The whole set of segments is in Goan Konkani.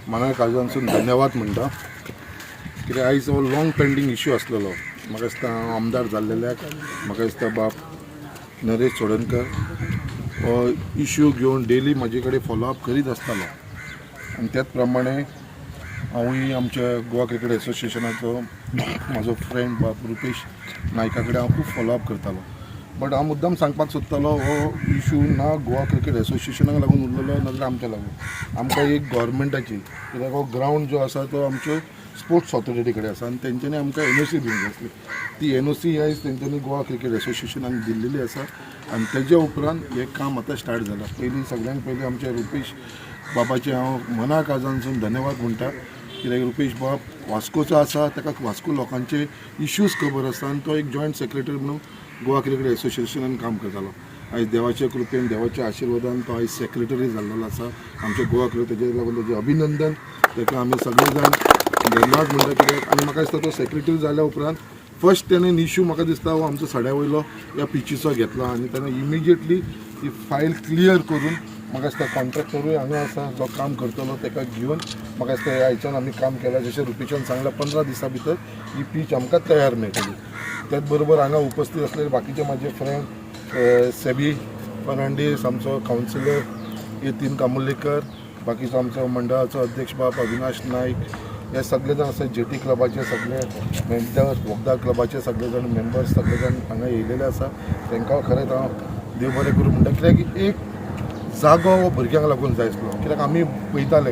मना काळजांसून धन्यवाद म्हणटा, कित्याक आयज हो लाँग पेंडींग इश्यू आसलेलो. म्हाका दिसता हांव आमदार जाल्लेल्याक, म्हाका दिसता बाब नरेश चोडणकर हो इश्यू घेवन डेली म्हाजे कडेन फॉलोअप करीत आसतालो आनी त्याच प्रमाणे हांवूय आमच्या गोवा क्रिकेट एसोसिएशनाचो म्हाजो फ्रेंड बाब रुपेश नायका कडेन हांव खूब फॉलोअप करतालो. बट हांव मुद्दम सांगपाक सोदतालो, हो इशू ना गोवा क्रिकेट एसोसिएशनाक लागून उरलेलो, ना जाल्यार आमच्या लागून. आमकां एक गव्हर्मेंटाची, कित्याक हो ग्रावंड जो आसा तो आमच्यो स्पोर्ट्स ऑथॉरिटी कडेन आसा आनी तेंच्यांनी आमकां एनओसी दिवंक जाय आसली. ती एनओसी आयज तेंच्यांनी गोवा क्रिकेट एसोसिएशनाक दिल्लेली आसा आनी तेज्या उपरांत हें काम आतां स्टार्ट जालां. पयलीं, सगळ्यांत पयलीं आमच्या रुपेश बाबाचें हांव मना काळजांसून धन्यवाद म्हणटा, कित्याक रुपेश बाब वास्कोचो आसा, ताका वास्को लोकांचे इश्यूज खबर आसा आनी तो एक जॉयंट सेक्रेटरी म्हणून गोवा क्रिकेट एसोसिएशनान काम करतालो. आयज देवाच्या कृपेन, देवाच्या आशिर्वादान तो आयज सेक्रेटरी जाल्लेलो आसा आमच्या गोवा क्रिकेट. तेजे लागून तेजें अभिनंदन. ताका आमी सगळे जाण धन्यवाद म्हणटा, कित्याक आनी म्हाका दिसता तो सेक्रेटरी जाल्या उपरांत फर्स्ट तेणें इश्यू, म्हाका दिसता, हो आमचो सड्या वयलो ह्या पिचीचो घेतला आनी तेणें इमिजिएटली ती फायल क्लियर करून, म्हाका दिसता कॉन्ट्रॅक्टरूय हांगा आसा जो काम करतलो, ताका घेवन म्हाका दिसता ह्या हायच्यान आमी काम केलां. जशें रुपेशान सांगलां, 15 दिसां भितर ही पीच आमकां तयार मेळटली. त्याच बरोबर हांगा उपस्थित असलेले बाकीचे माझे फ्रेंड सेबी फर्नांडीस, आमचो कावन्सिलर येतीन कामुलेकर, बाकीचो आमचो मंडळाचो अध्यक्ष बाब अविनाश नाईक, हे सगळे जाण आसा. जेटी क्लबाचे सगळे मेंबर्स, बोगदा क्लबाचे सगळे जाण मेंबर्स, सगळे जाण हांगा येयलेले आसा. तांकां खरेंच हांव देव बरें करूं म्हणटा, कित्याक एक जागो हो भुरग्यांक लागून जाय आसलो. कित्याक आमी पळयताले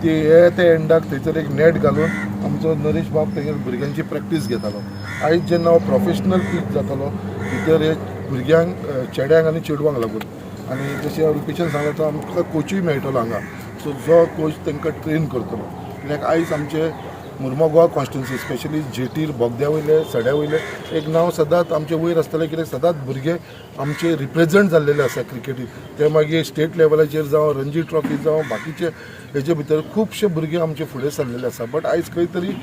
ते हे ते एंडाक थंयसर एक नेट घालून आमचो नरेश बाब थंयसर भुरग्यांची प्रॅक्टीस घेतालो. आयज जेन्ना हो प्रोफेशनल पीच जातलो, भितर हे भुरग्यांक, चेड्यांक आनी चेडवांक लागून आनी जशें रुपेशान सांगलें, तो आमकां कोचूय मेळटलो हांगा, सो जो कोच तांकां ट्रेन करतलो. कित्याक आयज आमचे मुर्मो गोवा कॉन्स्टिट्युन्सी, स्पेशली जेटीर, बोगद्या वयले, सड्या वयले एक नांव सदांच आमचे वयर आसतलें, कित्याक सदांच भुरगे आमचे रिप्रेझेंट जाल्लेले आसा क्रिकेटीन. ते मागीर स्टेट लेवलाचेर जावं, रणजी ट्रॉफी जावं, बाकीचे हेजे भितर खुबशे भुरगे आमचे फुडें सरलेले आसा. बट आयज खंय तरी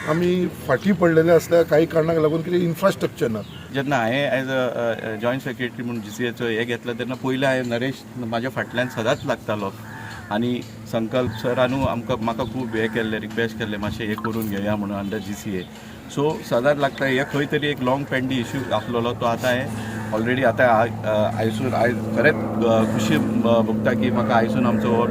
आमी फाटीं पडलेले आसल्या काही कारणाक लागून, कितें इन्फ्रास्ट्रक्चर ना. जेन्ना हांवें एज अ जॉयंट सेक्रेटरी म्हणून जीसीएचो हे घेतलो, तेन्ना पयलीं हांवें नरेश म्हाज्या फाटल्यान सदांच लागतालो आनी संकल्प सरानू आमकां, म्हाका खूब हें केल्लें, रिक्वेस्ट केल्लें, मातशें हें करून घेया म्हणून अंडर जीसीए. सो सदांच लागता. हे खंय तरी एक लाँग पेंडींग इश्यू आसलेलो, तो आतां हांवें ऑलरेडी आतां आयसून आयज खरेंच खुशी भोगता की म्हाका आयसून आमचो हो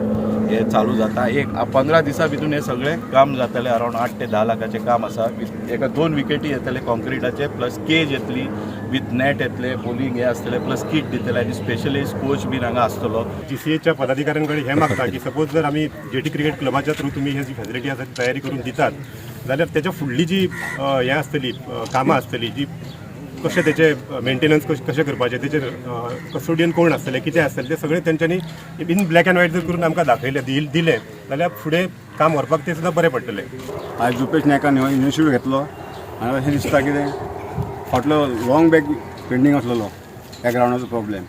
हे चालू जाता. एक 15 दिसां भितून हे सगळें काम जातलें. अरावंड 8 ते 10 लाखाचें काम आसा. एका दोन विकेटी येतले कॉन्क्रिटाचे, प्लस केज येतली, विथ नॅट येतले, बॉलिंग हे आसतले, प्लस किट दितले आनी स्पेशलिस्ट कोच बीन हांगा आसतलो. जीसीएच्या पदाधिकाऱ्यांकडे हे मागता की सपोज जर आमी जेटी क्रिकेट क्लबाच्या थ्रू तुमी ही जी फॅसिलिटी आसा ती तयारी करून दितात जाल्यार त्याच्या फुडली जी हें आसतली, कामां आसतली जी, कशें तेचे मेंटेनन्स कशें करपाचें, तेचेर कस्टोडियन कोण आसतले, कितें आसतलें, तें सगळें तेंच्यांनी इन ब्लॅक अँड व्हायट जर करून आमकां दाखयलें, दिलें जाल्यार फुडें काम व्हरपाक तें सुद्दां बरें पडटलें. आयज रुपेश नायकान हो इनिशिएटीव घेतलो आनी अशें दिसता कितें फाटलो लाँग बॅक पेंडींग आसलेलो ह्या ग्रावंडाचो प्रॉब्लेम.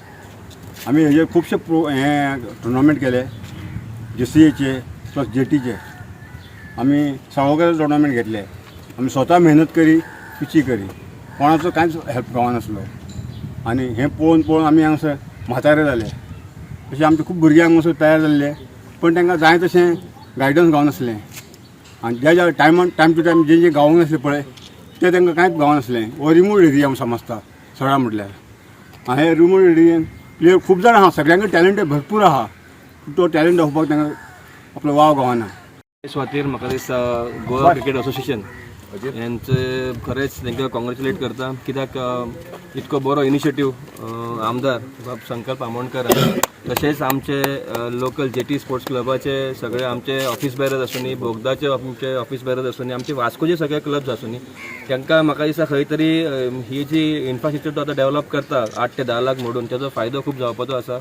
आमी हेजे खुबशे प्रो हे टुर्नामेंट केले, जीसीएचे प्लस जेटीचे. आमी साळगांव टुर्नामेंट घेतले. आमी स्वता मेहनत करी, पिची करी, कोणाचो कांयच हेल्प गावनासलो आनी हें पळोवन पळोवन आमी हांगासर म्हातारे जाले. तशें आमचे खूब भुरगे हांगासर तयार जाल्ले, पण तांकां जाय तशें गायडन्स गावनासलें आनी ज्या ज्या टायमान, टायम टू टायम जे जे गावूंक नासलें पळय, ते तांकां कांयच गावनासलें. हो रिमोट एरिया समजता सगळ्या म्हटल्यार आनी हे रिमोट एरियेन प्लेयर खूब जाण आहा, सगळ्यांक टॅलंट भरपूर आहा. तो टॅलंट दाखोवपाक तांकां आपलो वाव गावना. सुवातेर म्हाका दिसता गोवा क्रिकेट असोसिएशन यांचे खरेंच तांकां कॉंग्रेच्युलेट करता, कित्याक इतको बरो इनिशिएटीव आमदार बाब संकल्प आमोणकर हांणी, तशेंच आमचे लोकल जेटी स्पोर्ट्स क्लबाचे सगळे आमचे ऑफिस बेरर्स आसूनी, बोगदाचे आमचे ऑफिस बेरर्स आसूनी, आमचे वास्कोचे सगळे क्लब्स आसूनी, तांकां म्हाका दिसता खंय तरी ही जी इन्फ्रास्ट्रक्चर तो आतां डेव्हलप करता 8 ते 10 लाख मोडून, ताचो फायदो खूब जावपाचो आसा.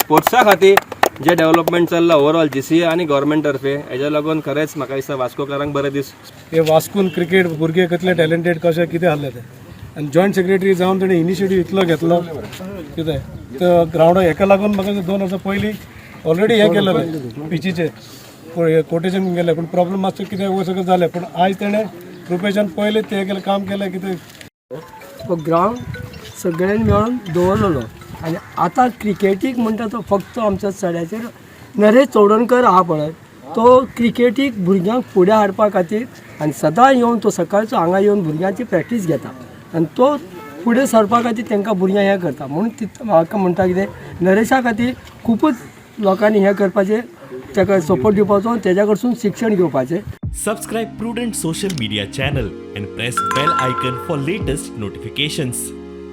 स्पोर्ट्सा खातीर जे डेव्हलपमेंट चल्ला ओवरऑल जीसीए आनी गव्हर्मेंट तर्फे, हेज्या लागून खरेंच म्हाका दिसता वास्कोकारांक बरे दीस. हे वास्कून क्रिकेट भुरगे कितले टॅलेंटेड, कशे कितें आहले ते आनी जॉयंट सेक्रेटरी जावन तेणें इनिशिएटीव इतलो घेतलो. कितें तर ग्रावंडा हेका लागून म्हाका 2 वर्सां पयलीं ऑलरेडी हें केलेलें, पिचीचें कोटेशन गेलें, पूण प्रॉब्लम मातसो कितें वयर सगळें जालें. पूण आयज तेणें रुपेशान पयलें तें केलें, काम केलें कितें. हो ग्रावंड सगळ्यांनी मेळून दवरलेलो आनी आतां क्रिकेटीक म्हणटा तो फक्त आमच्या सड्याचेर नरेश चोडणकर आहा पळय. तो क्रिकेटीक भुरग्यांक फुडें हाडपा खातीर आनी सदां येवन तो सकाळचो हांगा येवन भुरग्यांची प्रॅक्टीस घेता आनी तो फुडें सरपा खातीर तांकां भुरग्यांक हें करता. म्हणून म्हाका म्हणटा कितें, नरेशा खातीर खुबूच लोकांनी हें करपाचें, ताका सपोर्ट दिवपाचो आनी तेज्या कडसून शिक्षण घेवपाचें. Subscribe Prudent Social Media channel and press bell icon for latest notifications.